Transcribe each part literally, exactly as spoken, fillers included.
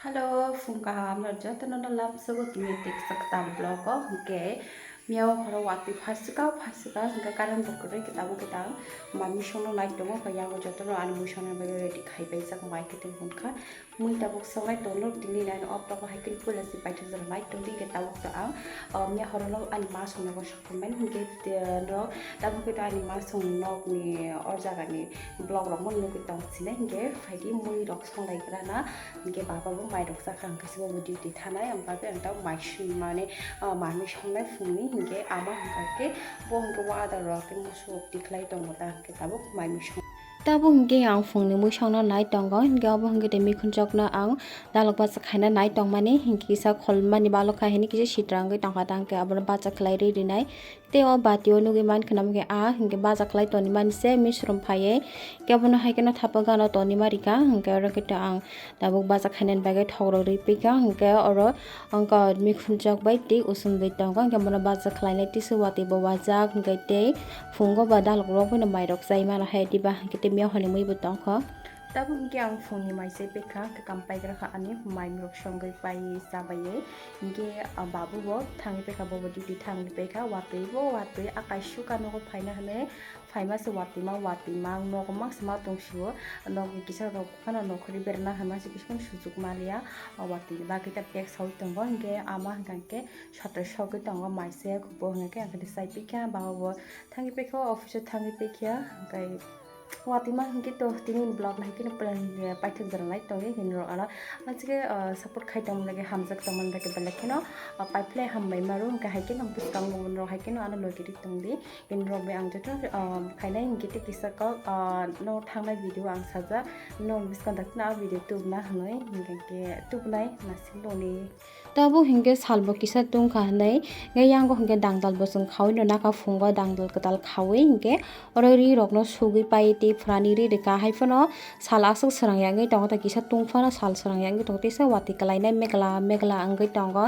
Hello, phung kaham no jotono no lamsogo tini tiksa kwtal vlog o, hwnkhe miyao horo watwi pharsika pharsika hwnkhe current bo kwrwi khe tabuk khe tang mami songno nai tongo, hwnkhe yango jotono ani mui songna bagwi ready khai paijak mai khe tong hwnkha. Mui tabuk songnai tongno tini nai o tok hai khe puila si paithak jora nai tongdi hwnkhe tabuk to ang, o, miya horo no ani ma songna bo Comment hwnkhe, eh, no, tabuk khe ani ma song nokni o jagani vlog rokno nugwi tong sinai hwnkhe phaidi mui rok songlai grana hwnkhe baba bo mai rok chakha hwnkhe se bo duty thanai, ang bagwi ang tabuk mai song mane, ah, manwi songnai phungni hwnkhe ama hwnkha khe bo hwnkhe wada rok tei musu rok tikhlai tongo ta hwnkhe tabuk mai mui song. Tabuk hwnkhe ang phungni mui songno nai tongo hwnkhe obo hwnkhe tei mikhunjokno ang dalok bacha khaina nai tongmani hwnkhe kisa kholmani balok khai hini kisa sitra wngwi tongkha ta hwnkhe abono bacha khlai rwi rinai. Tei o bati o nugwi mankha namo khe ah hwnkhe bacha khlai tonwi mani se misrom phaiwi. Kebono hai kheno thapa gana tonwi ma rikha hwnkhe oro khe to ang tabuk bacha khainani bagwi thok rok rwi pika hwnkhe oro wngkha mikhunjak bai tei usumtwi tongo hwnkhe bono bacha khlainai tisa watwi bo wajak hwnkhe tei phungo ba dalok rok bono mai rok chai mano hai diba hwnkhe tei mia hwnwi mui bo tongkho. Tabuk hwnkhe ang phungni mai se pekha, hwnkhe kam paigra kha ani mai rok songwi pai chabaiwi. Hwnkhe, ah, babu bo thangwi pekha, bobo duty thangwi pekha, watwi bo watwi akai suka nogo phaina hwnwi phaima se watwi ma watwi ma nogo mangsa ma tong sio. Nokni kisa rok phano nokhorwi berana hwnma se kiskon sujuk maliya. O watwi ni bagwi ta pek saui tongo, hwnkhe ama hwnkha hwnkhe soto sogwi tongo mai se, bo hwnkha khe ang khe sai pekha, baba bo thangwi pekha, office o thangwi pekha, hwnkhe watwi ma hwnkhe to tini ni vlog no hai kheno plan, eh, paithak jora nai tongwi hwnwi rw ano. Aswk khe, ah, support khai tongmani bagwi hamjak tongmani bagwi belai kheno, ah, paiphlai hambai maro hwnkhe hai kheno bwskango rok hai kheno ano logi ri tongdi. Hwnwi rw bai ang joto, ah, khainai hwnkhe tei kisa kok, ah, no thangnai video ang sajak. No bwskango daktino ah video tubuna hwnwi hwnkhe khe tubunai nasing doni. Tabuk hwnkhe salbo kisa tungkha hwnwi, hwnkhe yango hwnkhe dangdal bo chwng khaui no nakha phungo dangdal kwtal khaui hwnkhe oro ri rokno sugwi pai tei phrani ri rwkha, hai phano sal aswk swrang ya wngwi tongo, tei kisa tung phano sal swrang ya wngwi tongo, teisa watwi kwlainai megla megla wngwi tongo.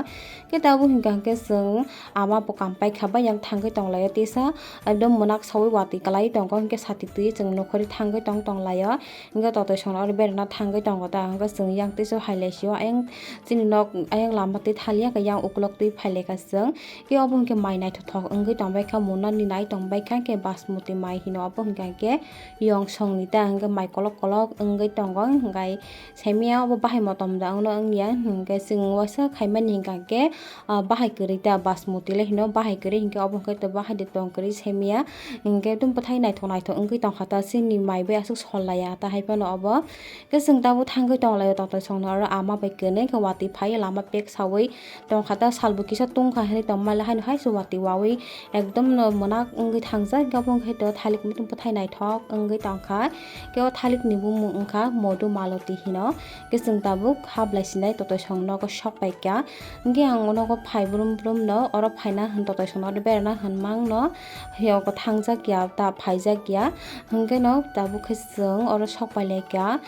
Khe tabuk hwnkha hwnkhe chwng ama bo kam paikha bai yang thangwi tonglaio, teisa ekdom mwnak saui watwi kwlai tongo, hwnkhe sati twi chwng nokhorwi thangwi tong tonglaio. Hwnkhe totoi songno oro berana thangwi tongo ta, hwnkhe chwng yang teisa hai lai sio, ayang chini nok ayang lama twi thaliya khe yang ukulok twi phai lai kha chwng. Khe obo hwnkhe mai naithothok wngwi tongbai kha, munani nai tongbai kha, khe basmati mai hino obo hwnkha khe yong songni ta, hwnkhe mai kolok kolok wngwi tongo, hwnkhe semiya obo bahai motom da wngno wngya, hwnkhe chwng waisa khaimani hwnkha khe, ah, bahai kwrwi ta basmati le hino, bahai kwrwi hwnkhe obo hwnkhe to bahai de tong kwrwi semiya, hwnkhe tun bwthai naithok naithok wngwi tongkha ta, chini mai bai aswk sol laiya ta, hai phano obo. Khe chwng tabuk thangwi tonglaio totoi songno oro ama bai kwnwi khe watwi phai lama pek saui tongkha ta, salbo kisa tungkha hinwi tongmani haino hai se watwi waui ekdom no mwnak wngwi thangjak, hwnkhe obo hwnkhe to thalik muitu bwthai naithok wngwi tongkha. Khe o thalik ni bumung wngkha Modhu Maloti hino. Khe chwng tabuk hablai sinai totoi song nogo sok paikha. Hwnkhe ang nogo phai brum brum no oro phaina hwn totoi song no berana hwn mang no. Hiyok thangjak ya ta phaijak ya. Hwnkhe no tabuk khe chwng oro sok pai lai kha.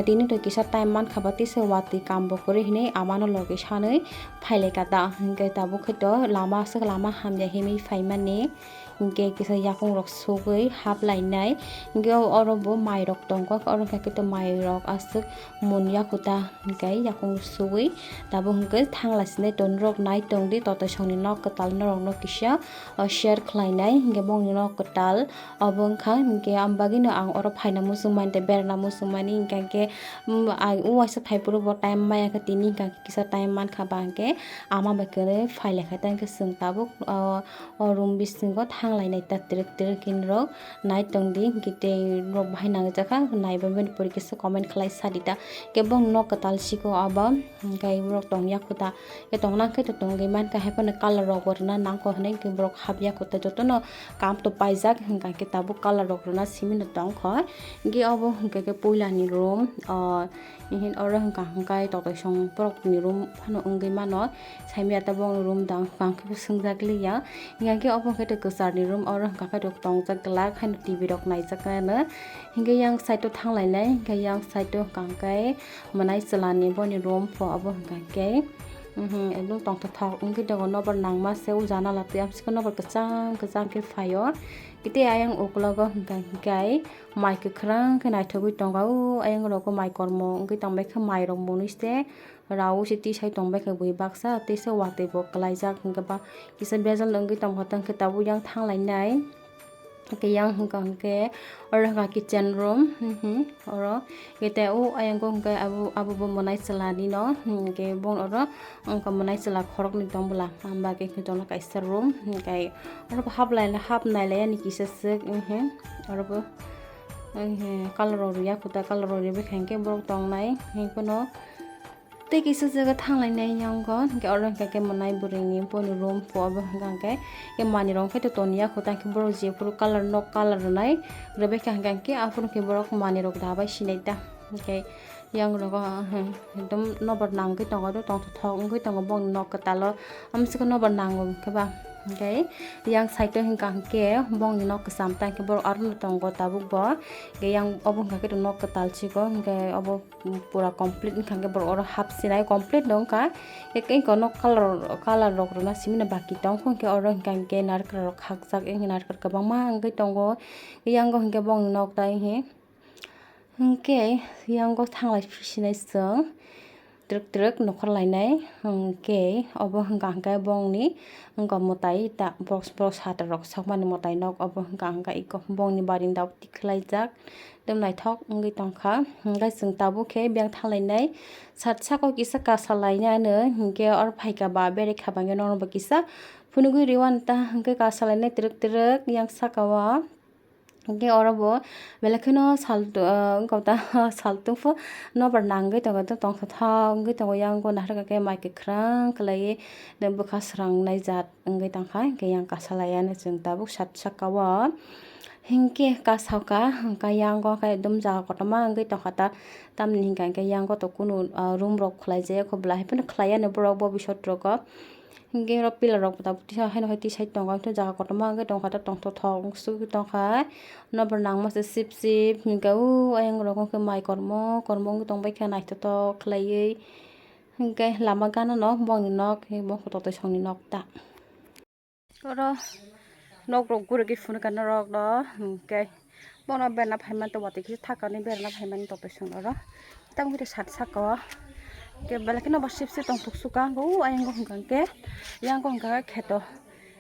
Tini to kisa time mankha ba tisa watwi kam bo kwrwi hinwi amano logi sanwi phai lai kha ta. Hwnkhe tabuk khe to lama aswk lama hamya himwi phaimani. Hwnkhe kisa yakung rok sugwi hap lainai. Hwnkhe oro bo mai rok tongo, oro hwnkhe to mai rok aswk mun yakhu ta hwnkhe yakung sugwi. Tabuk hwnkhe thangla sinai to norok nai tongdi, totoi songni nok kwtal norokno kisa, o, share khlainai. Hwnkhe bongni nok kwtal obo wngkha, hwnkhe am bagwino ang oro phaina muchungmani tei berana muchungmani, hwnkhe hwnkhe, um, ang o waisa phaiphuru bo time maya khe tini hwnkhe kisa time mankha ba hwnkhe ama bai kwrwi phai lai kha, tei hwnkhe chwng tabuk, o, o room bisingo thang lainai ta twrwk twrwk hinwi rok nai tongdi, hwnkhe tei rok bahai nangjakha, naiba bini pore kisa comment khlai sadi ta, khe bongni nok kwtal siko abo, hwnkhe borok tongya kho ta, khe tongna khe to tongwi mankha, hai phano colour rok bo rwna nangkho hinwi khe borok hapya kho ta, jotono kam to paijak, hwnkha khe tabuk colour rok rwna simi no tongkho, hwnkhe obo hwnkha khe puila ni room, o, Ihin oro hwnkha hwnkhe totoi song borok ni room phano wngwi mano. Saimaya tabuk room dang hwnkha hwnkhe bo swngjak liya. Hwnkha khe obo hwnkhe tei kwchar ni room, oro hwnkha khe tongjak glak haino T V rok naijak nai ano. Hwnkhe yang side o thang lainai, hwnkhe yang side o hwnkha hwnkhe mwnai chwla ni boni room pho obo hwnkha hwnkhe. Mhm, ekdom tongthok thok wngwi tongo, nokbar nangma se o janala twi amsukhe nokbar kwchang kwchang khe phaio. Tei ayang uklogo hwnkha hwnkhe mai kwkhwrang khe naithogwi tongo. O ayang rogo mai kormo wngwi tongbaikha, mai rok mwnwi se raui se tisai tongbaikha bui baksa, teisa watwi bo kwlaijak hwnkhe ba kisa bejal wngwi tongkha, tongkhe tabuk yang thanglainai. Hwnkhe yang hwnkha hwnkhe oro hwnkha kitchen room, hmm, oro hwnkhe tei o ayang o hwnkhe abo, abo bo mwnai chwla ni no, hwnkhe bo oro wngkha mwnai chwla khoroknwi tong bwla, hamba khe hwnkhe tono kaisa room, hwnkhe oro bo hap lai, hap nailai ani kisa swk, hmm, oro bo, hmm, colour rok rwya kho ta, colour rok rwbaikha hwnkhe borok tongnai, hwnkhe no. Tei kisa jaga thanglainai yango, hwnkhe oro hwnkha khe mwnai bwrwini boni room pho, obo hwnkha hwnkhe manwirok khe to toniya kho, tangkhe borok jephuru colour nok colour rwnai rwbaikha hwnkha hwnkhe aphuru khe borok manwirok dabai sinai ta. Hwnkhe yang rogo, hmm, ekdom nobar nangwi tongo, tongthok wngwi tongo bongni nok kwtalo, amswkhe nobar nango hwnkhe ba. Hwnkhe yang side o hwnkha hwnkhe bongni nok kwcham, tangkhe borok arono tongo tabuk bo. Hwnkhe yang obo hwnkha khe to nok kwtal chikon, hwnkhe obo pura complete wngkha hwnkhe borok oro hap sinai complete no wngkha. Eke wngkha nok colour, colour rok rwna simi no baki tong kho, hwnkhe oro hwnkha hwnkhe narikal rok khakchak, wngkhe narikal kwbangma wngwi tongo. Yango hwnkhe bongni nok tai he. Hwnkhe yango thanglai phi sinai chwng twrwk twrwk nokhor lainai. Hwnkhe obo hwnkha hwnkhe bongni wngkha mwtai ta, box, box satra rok sokmani mwtai nok, obo hwnkha hwnkhe iko bongni barinda o tikhlaijak. Ekdom naithok wngwi tongkha. Hwnkhe chwng tabuk khe biyang thanglainai sat saka o kisa kasa lainai ano, hinkhe oro phaikha ba berekha ba hinkhe norokbo kisa phunugwi rwui ta, hinkhe kasa lainai twrwk twrwk yang saka o. Hinkhe oro bo belai kheno sal, ah, wngkha ta saltungfo nobar nangwi tongo, tongthok wngwi tongo, yang bo naharkha khe mai kwkhwrang khwlaiwi bwkha srangnai jat. Wngwi tongkha, hwnkhe yang kasa laiya no chwng tabuk sat saka o. Hwnkhe kasoka, hwnkhe yango khe ekdom jaga kotorma wngwi tongkha ta, tamni hwnkha hwnkhe yango to kunu, ah, room rok khwlai jaya kho, belai hai phano khwlaiya no borok bo bisot rogo. Hwnkhe oro pillar rok bo tabuk tisa haino hai tisai tongo, hwnkhe jaga kotorma wngwi tongkha ta, tongthok thok wngwi tongkha. Nobar nangma se sip sip, hwnkhe o ayang rok wngkhe mai kormo kormo wngwi tongbaikha naithotok khwlaiwi. Hwnkhe lama gana no bongni nok, bongkha totoi songni nok ta. Oro nok rok gurigwi phunukha norok no, hwnkhe bono berna phaimani to watwi kisa thakani berna phaimani totoi song oro. Tamo khe sat saka o khe belai kheno bo sip sip tongthok suka, o ayang o hwnkha hwnkhe yang o hwnkha khe kheto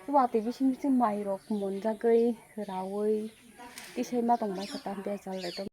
watwi bising bising mai rok monjagwi raui tisai ma tongmani khe ta bejal ekdom.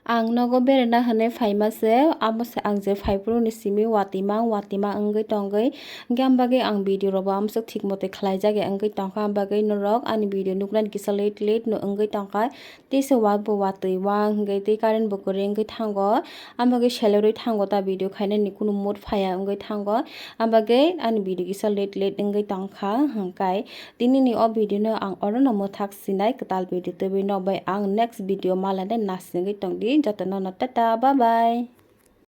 Ang nogo berana hinwi phaima se, amo se ang je phaiphuru ni simi watwi mang, watwi mang wngwi tongwi. Hwnkhe ang bagwi ang video rok bo amswk thik mote khlaijak ya wngwi tongkha, ang bagwi norok ani video nuknani kisa late late no wngwi tongkha. Tei se wak bo watwi wang hwnkhe tei current bo kwrwi wngwi thango, ang bagwi selerwi thango ta video khainani kunu mood phaiya wngwi thango, ang bagwi ani video kisa late late wngwi tongkha hwnkhe. Tinini o video no ang orono mwthak sinai, kwtal video twiwi nok bai ang next video malade nasingwi tongdi, jotono no tata, bye bye.